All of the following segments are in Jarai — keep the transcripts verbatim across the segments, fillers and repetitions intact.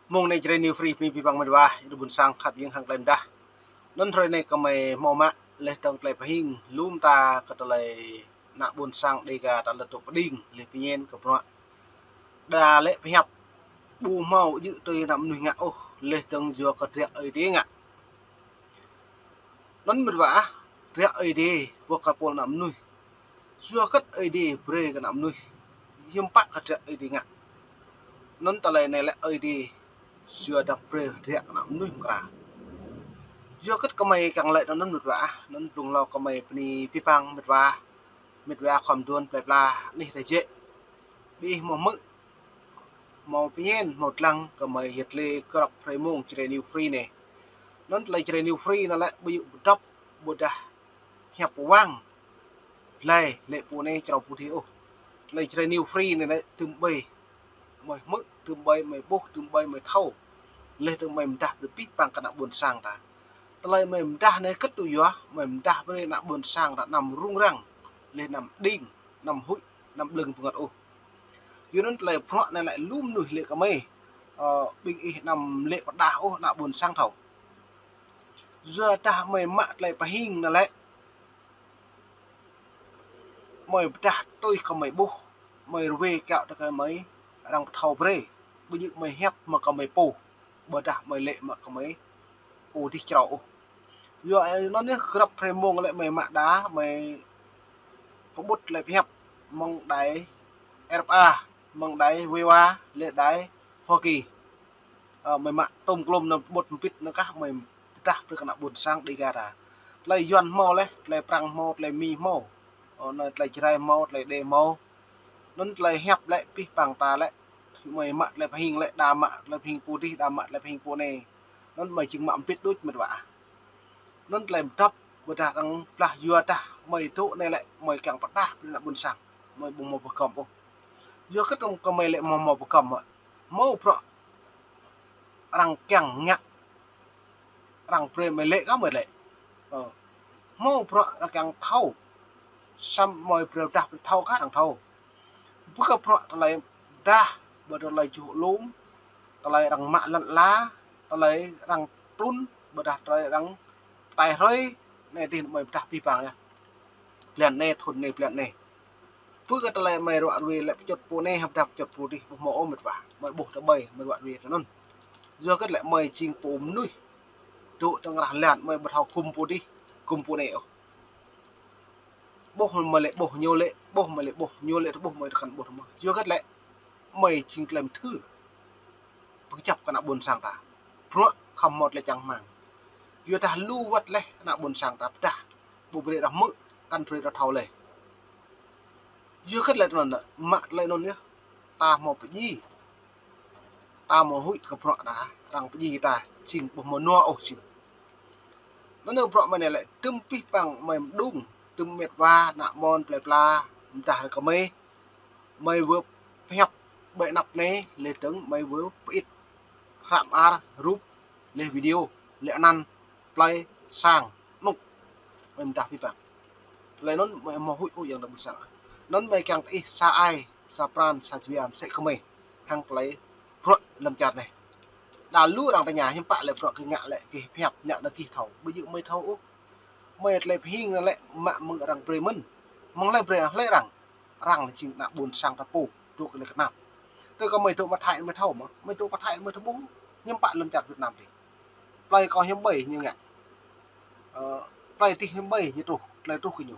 Mơ̆ng anai Jrai New Free bơni abih bang met wa, ih ƀuôn sang khăp ƀing hăng tơlơi mơdah. Anŭn hrơi anai gơmơi hmâo mă laih dơ̆ng tơlơi pơhing lŏm ta kơ tơlơi ană ƀuôn sang Dega ta lŏn tŭ pơđing laih pơñen kơ bruă. Đa lĕ pơhiăp ƀu hmâo djơ̆ tui ană mơnuih ngă ôh, laih dơ̆ng yua kơ triă Ơi Adai ngă. Anŭn met wa ah, triă Ơi Adai, ƀu kơ pôl ană mơnuih. Yua kơ Ơi Adai brơi kơ ană mơnuih, hiư̆m pă kơ triă Ơi Adai ngă. Anŭn tơlơi anai lĕ Ơi Adai yua dah brơi triă kơ ană mơnuih mơkra. Yua kơ gơmơi kiăng laĭ anŭn met wa ah, anŭn blung hlâo gơmơi bơni abih bang met wa, met wa khŏm đuaĭ plơi pla anih tơjĕ. Ƀing ih hmâo hmư̆, hmâo pơñen, hmâo lăng gơmơi yet lĕ grăp hrơi mơ̆ng Jrai New Free anai. Anŭn tơlơi Jrai New Free anŭn lĕ ƀu djơ̆ pơdŏp, ƀôdah hiăp wang, laih lĕ pô anai črâo pô adih ôh. Tơlơi Jrai New Free anai lĕ tơm ƀai gơmơi hmư̆, tơm ƀai gơmơi ƀuh, tơm ƀai gơmơi thâo. Laih dơ̆ng gơmơi mơdah brơi abih bang kơ ană ƀuôn sang ta. Tơlơi gơmơi mơdah anai kơt tui yua, gơmơi mơdah brơi ană ƀuôn sang ta anăm rŭng răng, laih anăm đing, anăm huĭ, anăm ƀlơ̆ng pơngăt ôh. Yua anŭn tơlơi bruă anai lĕ lŏm mơnuih lĕ gơmơi, ơ, ƀing ih anăm lĕ pơdah ôh ană ƀuôn sang thâo. Yua dah gơmơi mă tơlơi pơhing anai lĕ gơmơi pơdah tui kơ gơmơi ƀuh, gơmơi rơwe kiaŏ tui kơ gơmơi arăng pơthâo brơi. Ƀu djơ̆ gơmơi hiăp mă kơ gơmơi pô, ƀôdah gơmơi lĕ mă kơ gơmơi pô adih črâo ôh. Yua anŭn yơh grăp hrơi mơ̆ng lĕ gơmơi mă đa, gơmơi pơƀut tơlơi pơhiăp mơ̆ng đài R F A, mơ̆ng đài Viva, lĕ đài Hoa Kỳ. Ơ, gơmơi mă tôm klôm anŭn pơƀut pơƀit anŭn kah gơmơi pơdah brơi kơ ană ƀuôn sang Dega ta. Tơlơi Yuan hmâo laih, tơlơi Prăng hmâo, tơlơi Mi hmâo. Ơ, anai tơlơi Jrai hmâo, tơlơi Êđê hmâo. Anŭn tơlơi hiăp lĕ abih bang ta lĕ, gơmơi mă tơlơi pơhing lĕ, đa mă tơlơi pơhing pô adih, đa mă tơlơi pơhing pô anai. Anŭn gơmơi jing mă pơƀit đôč met wa ah. Anŭn tơlơi pơdŏp, ƀôdah arăng blah yua dah gơmơi dŏ anai lĕ, gơmơi kiăng pơdah brơi ană ƀuôn sang, gơmơi ƀu hmâo pơgŏm ôh. Yua kơ tơm gơmơi lĕ hmâo hmâo pơgŏm mơ̆. Hmâo bruă arăng kiăng ngă, arăng brơi gơmơi lĕ kah gơmơi lĕ. Ơ. Hmâo bruă arăng kiăng thâo, samơ̆ gơmơi brơi dah brơi thâo kah arăng thâo. Ƀu kơ bruă tơlơi dah, ƀôdah tơlơi juh lŏm, tơlơi arăng mă lŏn ala, tơlơi arăng trŭn, ƀôdah tơlơi arăng pơtai hrơi, anai adih gơmơi pơdah abih bang yơh. Blan anai, thŭn anai, blan anai. Ƀu kơ tơlơi gơmơi ruă rui lĕ pơčut pô anai, hơpdah pơčut pô adih, ƀu hmâo ôh met wa. Gơmơi ƀuh tơƀai, gơmơi ruă rui tui anŭn. Yua kơ lĕ gơmơi jing pô mơnuih dŏ tơ̆ng rah lan, gơmơi ƀu thâo gum pô adih, gum pô anai ôh. Ƀuh gơmơi lĕ ƀuh, ñu lĕ ƀuh, gơmơi lĕ ƀuh, ñu lĕ tơƀuh, gơmơi tơkăn ƀuh tơmơ̆. Yua kơ lĕ gơmơi jing tơlơi mơthưr pơkơjăp kơ ană ƀuôn sang ta. Bruă khŏm hmâo tơlơi čang rơmang. Yua dah lu wơ̆t laih ană ƀuôn sang ta pơdah, ƀu brơi arăng hmư̆, kăn brơi arăng thâo laih. Yua kơ tơlơi anŭn, mă tơlơi anŭn yơh, ta hmâo pơdjai. Ta hmâo huĭ kơ bruă ta, arăng pơdjai ta, jing ƀu hmâo nua ôh jing. Anŭn yơh bruă gơmơi anai lĕ tơm abih bang gơmơi mơđung, tơm met wa, ană mơ̆n, plơi pla, mơdah kơ gơmơi, gơmơi wơ̆t pơhiăp ƀơi anăp anai, laih dơ̆ng gơmơi wơ̆t pơit hră mơar, rup, laih video, laih anăn, plơi, sang, anŭk. Gơmơi mơdah abih bang. Laih anŭn gơmơi hmâo huĭ ôh yang ană ƀuôn sang. Anŭn gơmơi kiăng kơ ih sa ai, sa pran, sa jua, mơsĕ kơ gơmơi. Hăng tơlơi bruă lŏn čar anai. Đa lu arăng tơña hiư̆m pă lĕ bruă gih ngă lĕ gih pơhiăp ngă anŭn gih thâo. Ƀu djơ̆ gơmơi thâo ôh. Gơmơi tơlơi pơhing anŭn lĕ mă mơ̆ng arăng brơi mơ̆n. Mơ̆ng hlơi brơi, hlơi arăng. Arăng lĕ jing ană ƀuôn sang ta pô, dŏ kơ lĕ kơnap. Tơ kơ gơmơi dŏ mă Thái gơmơi thâo mơ̆, gơmơi dŏ mă Thái gơmơi thâo ƀuh, hiư̆m pă lŏn čar Việt Nam adih. Plơi kâo hiư̆m ƀai ñu ngă. Ơ, plơi adih hiư̆m ƀai ñu truh, tơlơi truh kơ ñu.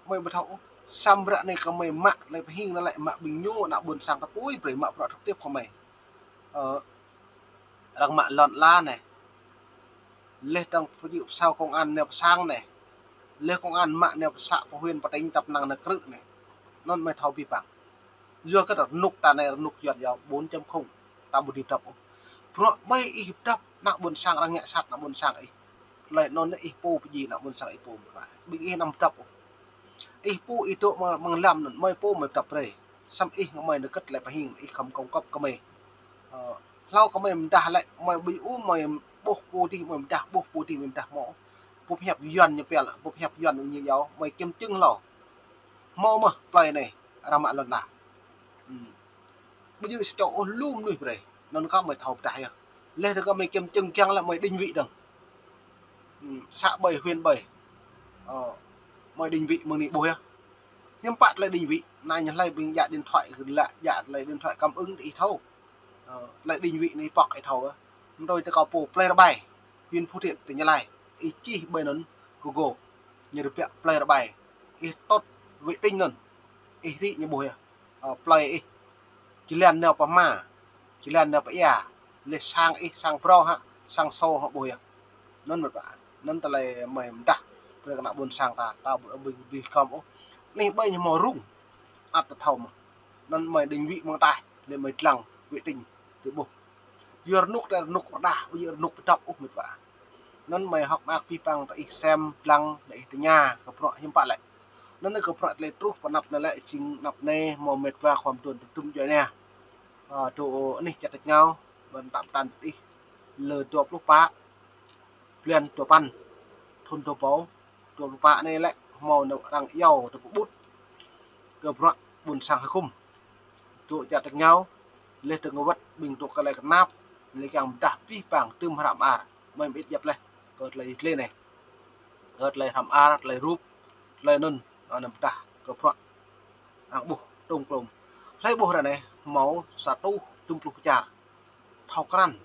Gơmơi ƀu thâo ôh, samơ̆ ră anai gơmơi mă tơlơi pơhing anŭn lĕ mă ƀing ñu ană ƀuôn sang ta pô brơi mă bruă trực tiếp kơ gơmơi. Ơ, arăng mă lŏn ala anai. Laih dơ̆ng pơjơ̆ pơsao công an nao pơ sang anai. Laih công an mă nao pơ să, pơ huyện, pơ tỉnh, tăp năng nao krư̆ anai. Anŭn gơmơi thâo abih bang. Yua kơ rơnŭk ta anai rơnŭk Yuan yơh bốn chấm không. Ta ƀu dưi pơdŏp ôh. Bruă ƀai ih pơdŏp, ană ƀuôn sang arăng ngă sat ană ƀuôn sang ih. Tơlơi anŭn ih pô pơdjai ană ƀuôn sang ih pô mơ̆n. Ƀing ih anăm pơdŏp ôh. Ih pô ih dŏ mơ̆ng, mơ̆ng lăm anŭn, gơmơi pô gơmơi pơdŏp brơi. Samơ̆ ih gơmơi nao kơt tơlơi pơhing, ih khŏm kông kŏp gơmơi. Ơ, hlâo kơ gơmơi mơdah lĕ, gơmơi ƀu ôh gơmơi ƀuh pô adih gơmơi mơdah, ƀuh pô adih gơmơi mơdah hmâo. Pô pơhiăp Yuan ñu pia lĕ, pô pơhiăp Yuan ñu yua, gơmơi kiểm chứng hlâo. Hmâo mơ̆ plơi anai, arăng mă lŏn ala. Hm. Ƀu djơ̆ sa čô ôh lu mơnuih brơi. Anŭn kâo mơi thâo pơdah yơh. Leh tơ kâo mơi kiăng čơ̆ng kiăng lĕ mơi định vị dơ̆ng. Hmm, xã ƀơi, huyện ƀơi. Ơ, mơi định vị mơ̆ng anai ƀuh yơh. Hiư̆m pă tơlơi định vị, anai ñu hlơi ƀing djă điện thoại, lă djă tơlơi điện thoại cảm ứng tơ ih thâo. Ơ, tơlơi định vị anai pŏk ih thâo yơh. Mơ̆ng tui tơ kâo pô plơi Rơbai, huyện Phú Thiện, tỉnh Gia Lai. Ih čih ƀơi anŭn Google, ñu rơpiă plơi Rơbai. Ih tŭt vệ tinh anŭn, ih rĭ ñu ƀuh yơh. Ơ, plơi ih, jơlan nao pơ hma, jơlan nao pơ ia, leh sang ih, sang phrâo hă, sang sô hă ƀuh yơh. Anŭn mĕt wa. Anŭn tơlơi mơi pơdah brơi kơ ană ƀôn sang ta, ta ƀu ƀing dih khŏm ôh. Anih ƀơi ñu hmâo rŭng, ăt ta thâo mơ̆n. Anŭn mơi định vị mơ̆ng ataih, leh mơi lăng vệ tinh tơ ƀuh. Yua rơnŭk tơ rơnŭk pơdah, yua rơnŭk pơdŏp ôh mĕt wa. Anŭn mơi hơ̆k mơak pih păng tơ ih sem lăng, tơ ih tơña kơ bruă hiư̆m pă lĕ. Anŭn kơ bruă tơlơi truh pơ anăp anai lĕ, jing anăp anai hmâo mĕt wa khua mơduôn tơdŭm djuai ania. Ơ, tơ anih čar tač rơngiao, ƀơi mơta pơtăn ih, lơ dua pluh pă, blan dua păn, thŭn dua rơbâo dua pluh pă anai lĕ, hmâo nao arăng iâu tơ pơƀut kơ bruă ƀôn sang hơkŭm. Tơ čar tač rơngiao, leh tơ ngă wơ̆t ƀing tŭ kơ lĕ kơnap, lĕ kiăng pơdah pih păng tơm hră mơar, mơi mơit djăp leh, kơ tơlơi tơlơi anai. Kơ tơlơi hră mơar, tơlơi rup, tơlơi anŭn, anŭn pơdah kơ bruă arăng ƀuh tơm klôm. Hlơi ƀuh ră anai, hmâo sa rơtuh tơm pluh čar. Thâo krăn,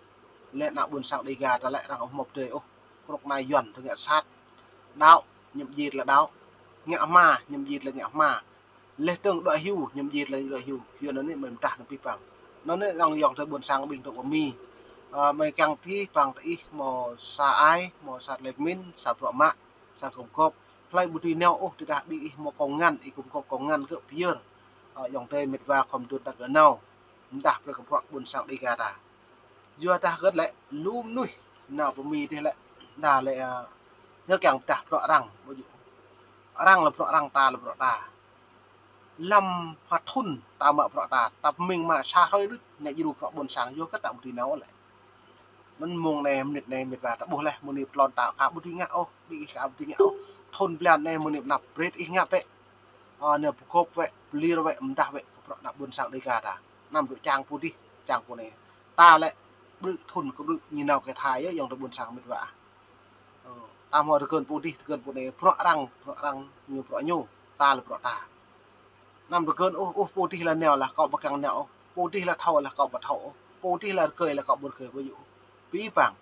leh ană ƀôn sang Dêga ta lĕ arăng ƀu hmâo pơdơi ôh. Krŭk nai Yuan tơ ngă sat, đaŏ, ñu pơjing lĕ đaŏ, ngă hma, ñu pơjing lĕ ngă hma. Leh tơ̆ng đuaĭ hyu, ñu pơjing lĕ đuaĭ hyu. Yua anŭn anai mơi pơdah anŭn pih păng. Anŭn anai arăng yŏng tơ ƀôn sang ƀing tŭ pơ Mi. Ơ, mơi kiăng pih păng tơ ih hmâo sa ai, hmâo sa tơlơi pơmĭn, sa bruă mă, sa gum gôp. Hlơi ƀu dưi nao ôh, tơdah ƀing ih hmâo kông ngăn, ih gum gôp kông ngăn gơ̆ pơyơr. Ơ, yŏng tơ mĕt wa khua mơduôn ta gơ̆ nao. Pơdah brơi kơ bruă ƀôn sang Dêga ta. Yua dah hơget lĕ, lu mơnuih nao pơ Mi dih lĕ, đa lĕ, ơ, ñu kiăng pơdah bruă arăng, ƀu djơ̆. Arăng lĕ bruă arăng, ta lĕ bruă ta. Lăm ha thŭn ta mă bruă ta, ta pơmĭn mă sa hrơi đôč, nĕ djru bruă ƀôn sang, yua hơget ta ƀu dưi nao lĕ. Anŭn mông anai, mơnit anai, mĕt wa ta ƀuh leh, mơ̆ng anai pơ tlôn ta ka ƀu dưi ngă ôh, ƀing ih ka ƀu dưi ngă ôh. Thŭn blan anai mơ̆ng anai pơ anăp brơi ih ngă bĕ. Ơ, nao pơgôp wĕ, pơlir wĕ, pơdah wĕ kơ bruă ană ƀôn sang Dêga ta. Anăm dŏ čang pô dih, čang pô anai. Ta lĕ, ƀrư̆ thŭn kơ ƀrư̆ ñu nao kơ thai yơh, yŏng tơ ƀôn sang mĕt wa. Ơ, ta hmâo tơgơ̆n pô dih, tơgơ̆n pô anai, bruă arăng, bruă arăng, ñu bruă ñu, ta lĕ bruă ta. Anăm tơgơ̆n ôh, ôh, pô dih lĕ nao lĕ kâo ƀu kiăng nao ôh, pô dih lĕ thâo lĕ kâo ƀu thâo ôh, pô dih lĕ rơgơi lĕ kâo ƀu rơgơi, ƀu djơ̆. Pih păng.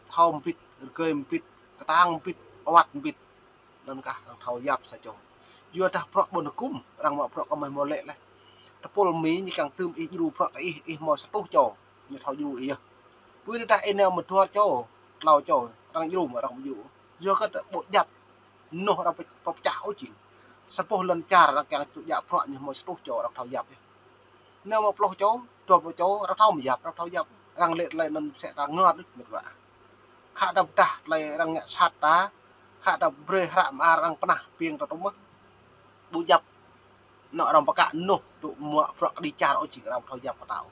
Thâo mơbĭt, rơgơi mơbĭt, kơtang mơbĭt, awăt mơbĭt. Anŭn kah arăng thâo yap sa čô. Yua dah bruă ƀôn hơkŭm, arăng mă bruă kơ mơi hmâo lĕ leh. Tơpul Mi ñu kiăng tơm ih djru bruă kơ ih, ih hmâo sa rơtuh čô, ñu thâo djru ih yơh. Pơ anai dah ih nao mă dua čô, klâo čô, arăng djru mơ̆ arăng ƀu djru. Yua hơget ƀu djăp, mơnuih arăng pơ-, pơčah ôh jing. Sa boh lŏn čar arăng kiăng tŭ djă bruă ñu hmâo sa rơtuh čô arăng thâo yap yơh. Nao mă pluh čô, dua pluh čô, arăng thâo mơyap, arăng thâo yap. Arăng lĕ tơlơi anŭn mơsĕ ta rơngot đôč mĕt wa. Khă đăp pơdah tơlơi arăng ngă sat ta, khă đăp brơi hră mơar arăng pơnah ping ta tŭ mơ̆. Ƀu djăp. Anŏ arăng pơkă mơnuih tŭ mă bruă kơđi čar ôh jing arăng thâo yap kơ ta ôh.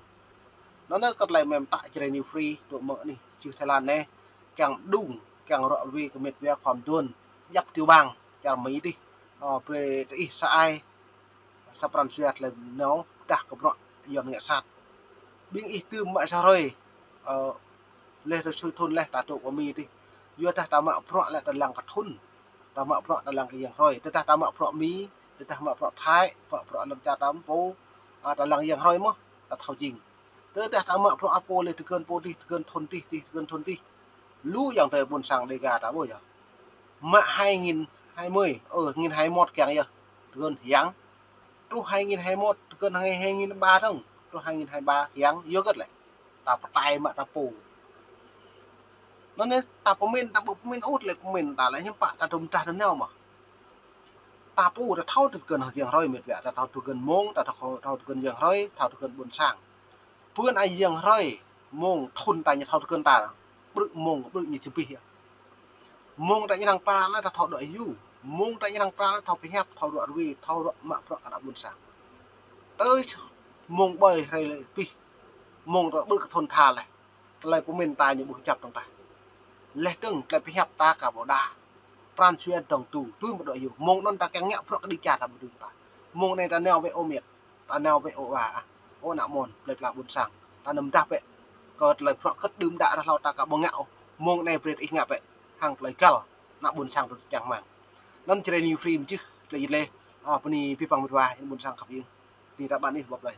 Anŭn anai kơ tơlơi mơi mơtă Jrai New Free tŭ mơ̆ng anih čư̆ Thái Lan anai, kiăng mơđung, kiăng ruă ruai kơ mĕt wa khua mơduôn, djăp tiểu bang čar Mi dih. Ơ, brơi tơ ih sa ai, sa pran jua tơlơi nao pơdah kơ bruă Yuan ngă sat. Ƀing ih tơm mă sa hrơi, ơ, leh tơ sui thŭn leh ta tŭ pơ Mi dih. Yua dah ta mă bruă lĕ ta lăng kơ thŭn. Ta mă bruă ta lăng kơ yang hrơi. Tơdah ta mă bruă Mi, tơdah mă bruă Thái, mă bruă lăm čar ta pô, ơ, ta lăng yang hrơi mơ̆, ta thâo jing. Tơdah ta mă bruă pô leh tơgơ̆n pô dih, tơgơ̆n thŭn dih, dih, tơgơ̆n thŭn dih. Lu yŏng tơ ƀôn sang Dêga ta ƀuh yơh. Mă hai nghìn hai mươi, ơ, nghìn hai mốt kiăng yơh. Tơgơ̆n hiăng. Truh hai nghìn hai mốt, tơgơ̆n hai, hai nghìn ba dơ̆ng. Truh hai nghìn hai ba hiăng, yua hơget lĕ. Ta pơtai mă ta pô. Anŭn anai ta pơmĭn, ta ƀu pơmĭn ôh tơlơi pơmĭn ta lĕ hiư̆m pă ta dŏ pơdah nanao mơ̆. Ta pô ta thâo tơgơ̆n yang hrơi mĕt wa, ta thâo tơgơ̆n mông, ta thâo, thâo tơgơ̆n yang hrơi, thâo tơgơ̆n ƀôn sang. Pơ anai yang hrơi, mông, thŭn ta ñu thâo tơgơ̆n ta. Ƀrư̆ mông, ƀrư̆ ñu čơbih yơh. Mông ta ñu arăng pral lĕ ta thâo đuaĭ hyu. Mông ta ñu arăng pral lĕ thâo pơhiăp, thâo ruă ruai, thâo ruă mă bruă kơ ană ƀôn sang. Tơ mông ƀơi hrơi lĕ pih. Mông ta ƀrư̆ kơ thŭn tha leh. Tơlơi pơmĭn ta ñu ƀu kơjăp dơ̆ng tah. Leh dơ̆ng tơlơi pơhiăp ta ka ƀu đa. Pran jua dơ̆ng tŭ, tui mă đuaĭ hyu. Mông anŭn ta kiăng ngă bruă kơđi čar ta ƀu dưi ta. Mông anai ta nao wĕ ơ mĕt. Ta nao wĕ ơ wa ah. Ơ ană mơ̆n, plơi pla ƀôn sang. ta nao mơdah bĕ. Kơ tơlơi prŏk khĭt đưm đă rah hlâo ta ka ƀu ngă ôh. Mơ̆ng anai brơi ih ngă bĕ. Hăng tơlơi găl ană ƀôn sang tơ čang rơmang. Anŭn Jrai New Free mơčih tơlơi jit lĕ, a, bơni abih bang mĕt wa, ƀôn sang khăp ing. Bơni ta ƀăn ih bŏp lơi.